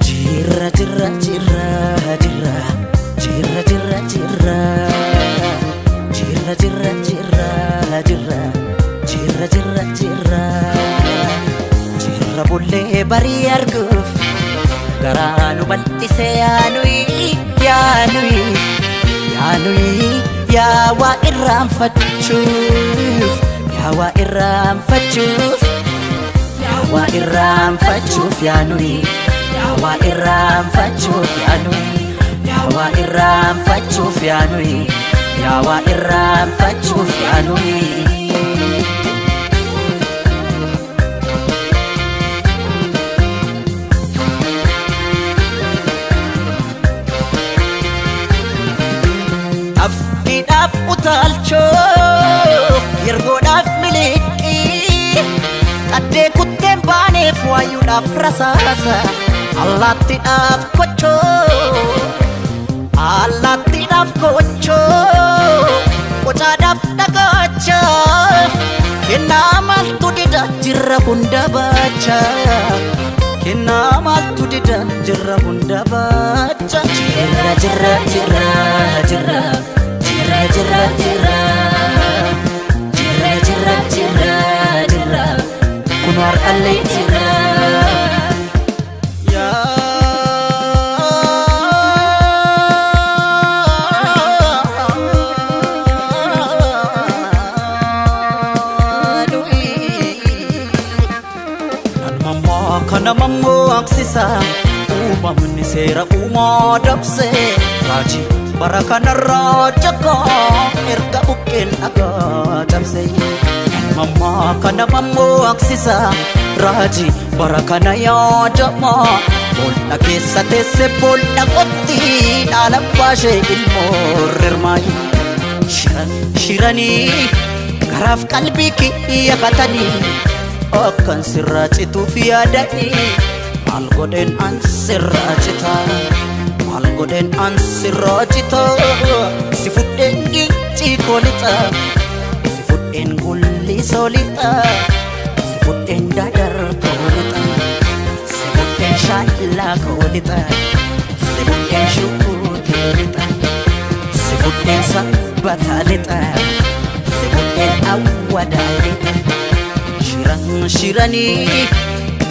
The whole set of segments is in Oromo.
Jirra jirra jirra jirra jirra jirra jirra jirra jirra jirra jirra jirra jirra jirra jirra bullee barii arguuf garaa nu bal'ise yaanuyi yaanuyi yaanuyi yaa waa irraanfachuuf yaa waa irraanfachuuf yaa waa irraanfachuuf yaanuyi yaa waa irraanfachuuf yaanuyi yaa waa irraanfachuuf yaanuyi yaa waa irraanfachuuf yaanuyi. Afkiidhaaf utaalchoo yergoodhaaf miliqii qaddee kutteen baaneef waayuudhaaf rasaasa allaattiidhaaf kochoo allaattiidhaaf kochoo qocaadhaaf dhagaacha kennaa maaltu dida jirra hunda baacha kennaa maaltu dida jirra hunda baacha jirra jirra jirra jirra jirra jirra jirra jirra jirra jirra jirra kun har'allee jirra. Namammoo kana mammoo aksisa uumamni seera uumaa dabse raajii bara kanarraa jakaa erga buqqeen dhagaa cabse. Namammoo kana mammoo aksisa raajii bara kana yaadama bool'a keessa teesse bool'a qotti dhaala baashee ilmoo rirmaayi. Shiran shiranii garaaf qalbii kiyya katanii akkan sirraa cituuf yaadanii maal godheen an sirraa cita maal godheen an sirraa cita si fudheen gincii koo lixa si fudheen gullisoo lixa si fudheen dadar koo lixa si fudheen shaallaa koo lixa si fudheen shukuutee lixa si fudheen sabbataa lixa si fudheen awwadaa lixa. Shiran shiranii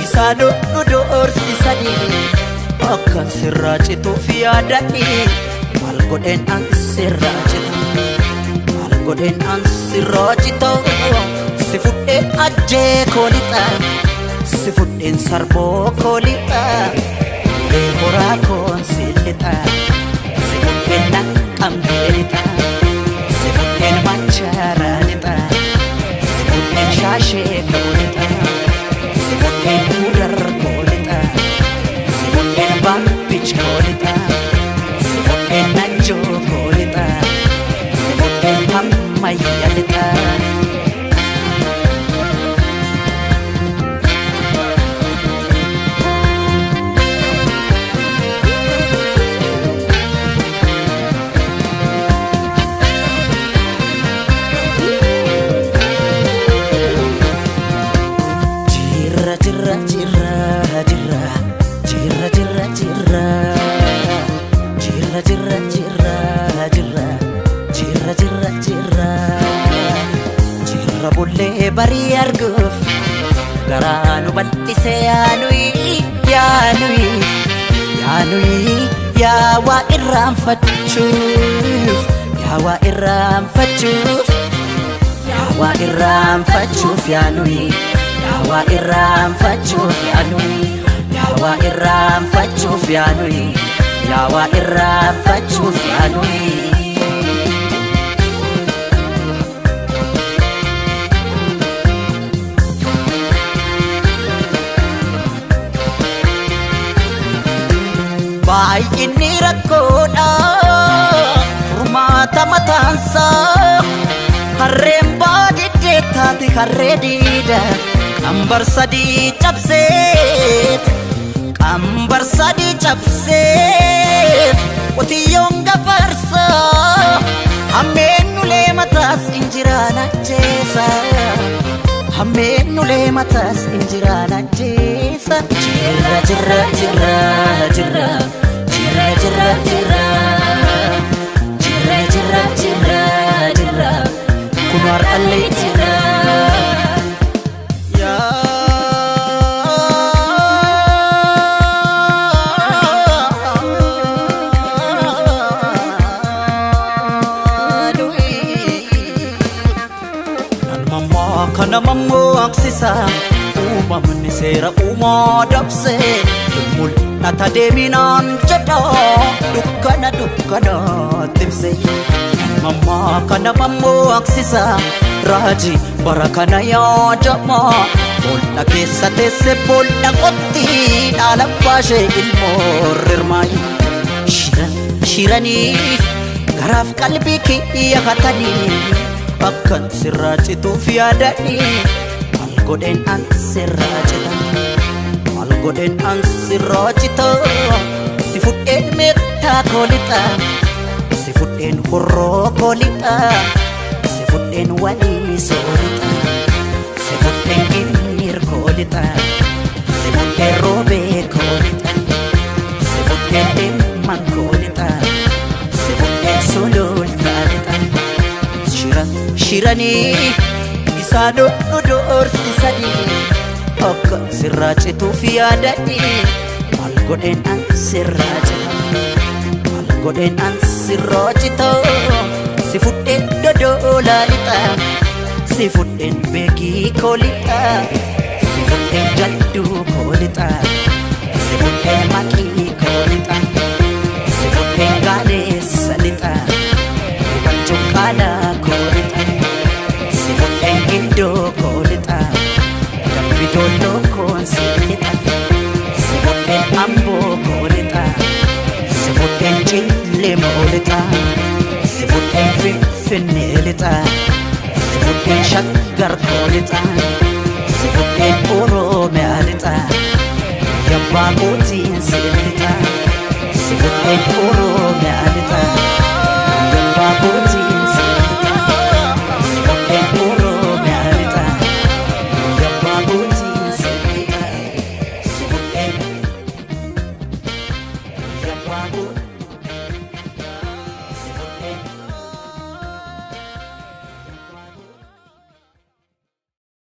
isaan nu doorsisanii akkan sirraa cituuf yaadanii maal godheen an sirraa cita maal godheen an sirraa cita si fudheen ajjee koo lixa si fudheen sarboo koo lixa ulee horaa koon si lixa si fudheen naqqamtee lixa si fudheen machaaraa lixa. Si fudheen shaashee koo lixa si fudheen mudar koo lixa si fudheen babbich koo lixa si fudheen najjoo koo lixa si fudheen ammayya lixa. Jirra jirra jirra jirra jirra jirra jirra jirra jirra jirra jirra jirra jirra jirra jirra bullee barii arguuf garaa nu bal'ise yaanuyi yaanuyi yaanuyi yaa waa irraanfachuuf yaa waa irraanfachuuf yaa waa irraanfachuuf yaanuyi yaa waa irraanfachuuf yaanuyi yaa waa irraanfachuuf yaanuyi yaa waa irraanfachuuf yaanuyi. Baay'inni rakkoodha furmaata mataansaa. Harreen baadiddee taate harree diida. Qambar sadii cabseet, qambar sadii cabseet, qotiyyoon gafarsaa. Hammeen ulee mataas injiraan ajjeesa. Hammeen ulee mataas injiraan ajjeesa. Jirra jirra jirra jirra jirra jirra jirra jirra jirra jirra jirra kun har'allee jira. Nan kana mammaksisa, uumamni seera uumaa dabse, mul'ata deeminaan jedha dukkana dukkana tibse. Mammaa kana mammaksisa, raajii bara kana yaadama, bool'a keessa teesse bool'a qotti dhaala baashee ilmoo rirmaayi. Shiran shiranii garaaf qalbii kiyya hatanii, akkan sirraa cituuf yaadanii, maal godheen an sirraa cita, maal godheen an sirraa cita? Si fudheen meettaa koo lixa, si fudheen horroo koo lixa, si fudheen walii soorixa, si fudheen ginniir koo lixa, si fudheen roobee koo lixa, si fudheen dhimman koo lixa, si fudheen sulultaa lixa. Shira shiranii isaan nu doorsisanii, akka sirraa cituuf yaadanii, maal godheen an sirraa cita, maal godheen an sirraa cita? Si fudheen dodoolaa lixa, si fudheen beekii koo lixa, si fudheen jadduu koo lixa, si fudheen maqii koo lixa, si fudheen gaaleessa lixa, Cuqqaalaa koo lixa, si fudheen gindoo koo lixa, dambi doolloo koon si lixa, si fudheen amboo koo lixa, si fudheen cillemoo lixa, si fudheen finfinnee lixa, si fudheen shaggar koo lixa, si fudheen oromiyaa lixa, yabbaa kootiin si lixa, si fudheen oromiyaa.